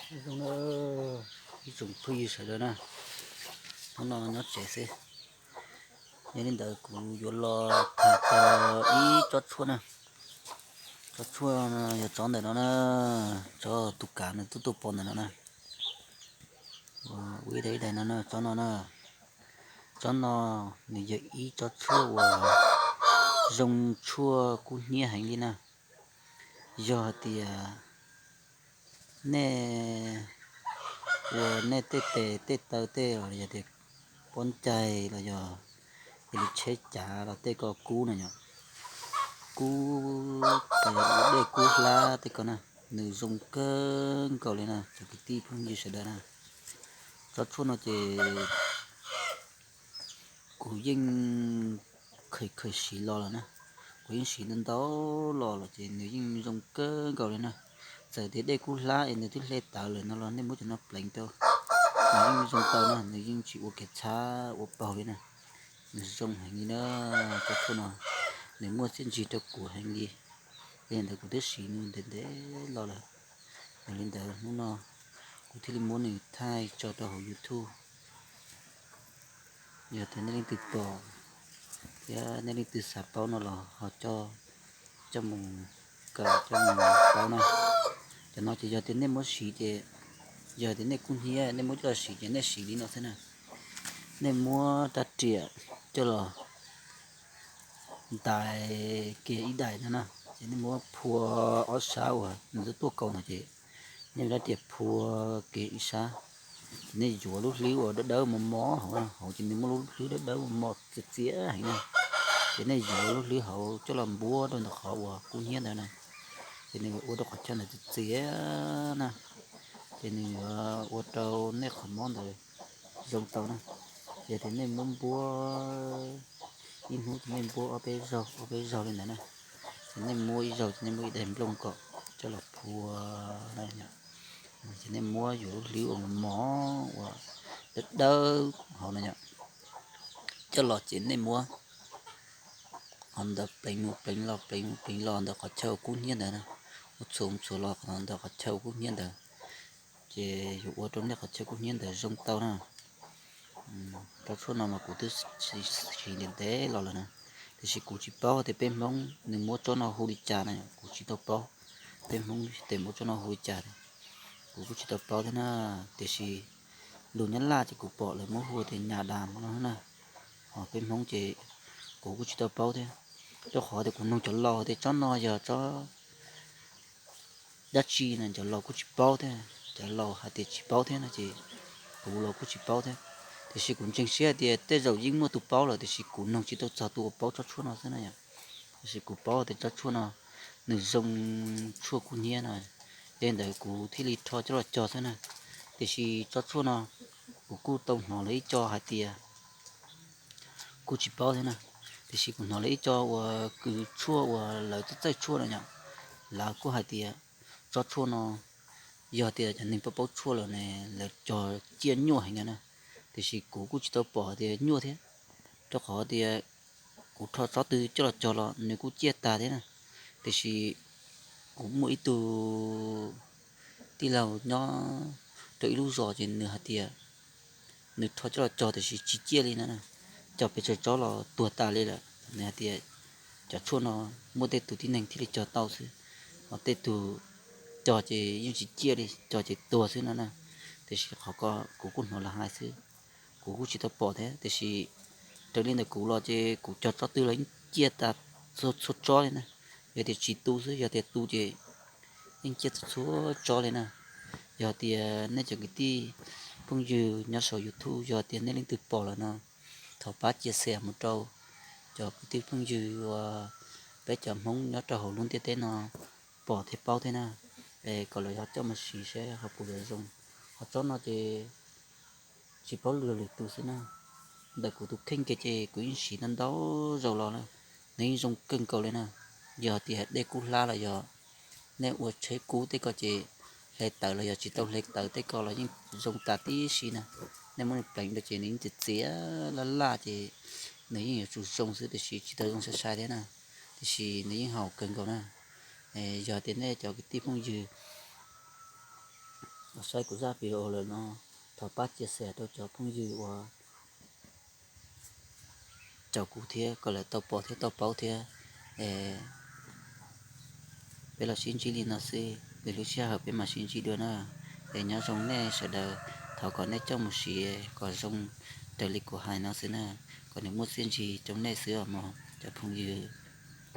Zoo na, ib tsoom phooj ywg sawv daws na, hnub no nyob tsev xwb. Yog li ntawd kuv yuav los tham txog ib tsob tshuaj na. Tsob tshuaj no yog tsob ntawm no na, tsob tus kav nws tuaj tuaj pov ntawm no na. Ua ib daim ib daim no na, tsob no na. Tsob no nws yog ib tsob tshuaj uas zoo tshuaj kub hnyiab heev li na. Yog hais tias nej ua nej tej tes tej taw tej los yog tias pob ncaig los yog cia li tsheb cav los tej ko kub na yom, kub los yog ua dej kub hlab tej ko na, nws zoo kawg nkaus li na cov kwv tij phooj ywg sawv daws na. Tsob tshuaj no ces kuv yeej khaws khaws siv los lawm na, kuv yeej siv ntau ntau los lawm ces nws yeej zoo kawg nkaus li na. Txawm tias dej kub hlab es nws twb hle tawv lawm no los nej muab cov no pleev rau, nws yeej zoo tau na, nws yeej tsis ua kev txhab ua paug li na. Nws zoo heev li na, tsob tshuaj no nws muaj txiaj ntsig rau kuv heev li. Yog li ntawd kuv twb siv nws ntev ntev los lawm. Yog li ntawd hnub no kuv thiaj li muab nws thaij tso rau hauv YouTube. Yog tias nej leej twg pom thiab nej leej twg xav paub no los ho coj mus kawm coj mus paub na. Cov no ces yog tias nej muab siv ces, yog tias nej kub hnyiab nej muab coj los siv ces nej siv li no xwb na. Nej muab rab riam coj los ntais kiag ib daim no na, ces nej muab phua ob sab uas nws tuaj tuaj kaus no ces nej muab rab riam phua kiag ib sab, ces nej yuav lub hlwb uas dawb dawb mos mos hauv, hauv ces nws muaj lub hlwb dawb dawb mos mos txias txias heev na. Ces nej yuav lub hlwb hauv coj los npuab rau ntawm qhov uas kub hnyiab ntawd na, ces nws ua rau qhov chaw ntawd txias txias na, ces nws yuav ua rau nej qhov mob ntawd zoo tau na. Yog tias nej muab npuab ib hnub ces nej npuab ob peb zaug ob peb zaug li ntawd na, ces nej muab ib zaug ces nej muab ib daim nplooj kom coj los phua na, ces nej muab yuav lub hlwb uas mos mos uas dawb dawb hauv no yom, coj los ces nej muab qhov ntawd pleev mus pleev los pleev mus pleev los ntawm qhov chaw kub hnyiab ntawd na, ua txhuam mus txhuam los ntawm qhov chaw kub hnyiab ntawd, ces yuav ua rau nej qhov chaw kub hnyiab ntawd zoo tau na. Tsob tshuaj no mas kuv twb siv ntev ntev los lawm na, tiam sis kuv tsis paub tias peb Hmoob nws muab tsob no hu li cas na, kuv tsis tau paub. Peb Hmoob tes muab tsob no hu li cas, kuv kuj tsis tau paub thiab na. Tiam sis lus Nyab Laj ces kuv pom lawv muab hu tias nyas das no na, ho peb Hmoob ces kuv kuj tsis tau paub thiab. Rau qhov tias kuv nug cov laus tias tsob no yog tsob dab tsi na, cov laus kuj tsis paub thiab, cov laus hais tias tsis paub thiab no ces kuv los kuj tsis paub thiab. Tiam sis kuv ntseeg siab hais tias tej zaum yeej muaj tus paub lawm tiam sis kuv nug tsis tau txog tus uas paub tsob tshuaj no xwb na yom. Tiam sis kuv paub tias tsob tshuaj no nws zoo tshuaj kub hnyiab no, yog li ntawd kuv thiaj li rho coj los cog xwb na. Tiam sis tsob tshuaj no kuv kuj tau hnov lawv ib co hais tias kuj tsis paub thiab na. Tiam sis kuv hnov lawv ib co uas kws tshuaj uas lawv txawj txawj tshuaj no yom, lawv kuj hais tias tsob tshuaj no yog tias cov neeg paub paub tshuaj lawm ne lawv cog ciaj nyuaj heev no na. Tiam sis kuv kuj tsis tau pom tias nyuaj thiab, rau qhov tias kuv rho tsob twg coj los cog los nws kuj ciaj tag thiab na. Tiam sis kuv muaj ib tug tij laug nyob rau ib lub zos ces nws hais tias nws rho coj los cog tiam sis tsis ciaj li na, cog pes tsawg tsob los tuag tas li lawm. Nws hais tias cov tshuaj no muaj tej tus tib neeg thiaj li cog tau xwb, ho tej tus cog ces yeej tsis ciaj li, cog ces tuag xwb no na. Tiam sis qhov ko kuv kuj hnov lawv hais xwb, kuv kuj tsis tau pom thiab. Tiam sis raws li ntawm kuv los ces kuv cog tsob twg los yeej ciaj tas txhua tsob li na. Yog tias tsis tu xwb, yog tias tu ces yeej ciaj txhua tsob li na. Yog tias nej cov kwv tij phooj ywg nyob saum YouTube yog tias nej leej twg pom lawm no, thov pab cia xia mus rau cov kwv tij phooj ywg uas peb cov Hmoob nyob rau hauv lub ntiaj teb no pom thiab paub thiab na, es kom lawv ho coj mus siv seb ho puas yuav zoo. Ho tsob no ces tsis paub lwm lwm tus xwb na. Ntawm kuv tus kheej kiag ces kuv yeej siv ntau ntau zaus los na, nws yeej zoo kawg nkaus li na. Yog tias dej kub hlab los yog nej ua tsheb kub tej ko ces hle tawv los yog tsis tau hle tawv tej ko los yeej zoo tas tib si na. Nej muab nws pleev rau ces nws yeej txias txias laj laj ces nws yeej yuav tsum zoo xwb tiam sis tsis tau zoo sai sai thiab na. Tiam sis nws yeej haum kawg nkaus na. Yog tias nej cov kwv tij phooj ywg Saib kuv zaj video lawm no, thov pab cia xes rau cov phooj ywg uas caum kuv thiab kom lawv tau pom thiab tau paub thiab. Es peb los sib ntsib li no xwb, lwm lub sij hawm peb mam sib ntsib dua na. Es nyob zoo nej sawv daws, thov kom nej coj mus siv kom zoo raws li kuv hais no xwb na, kom nws muaj txiaj ntsig rau nej xwb os mog cov phooj ywg.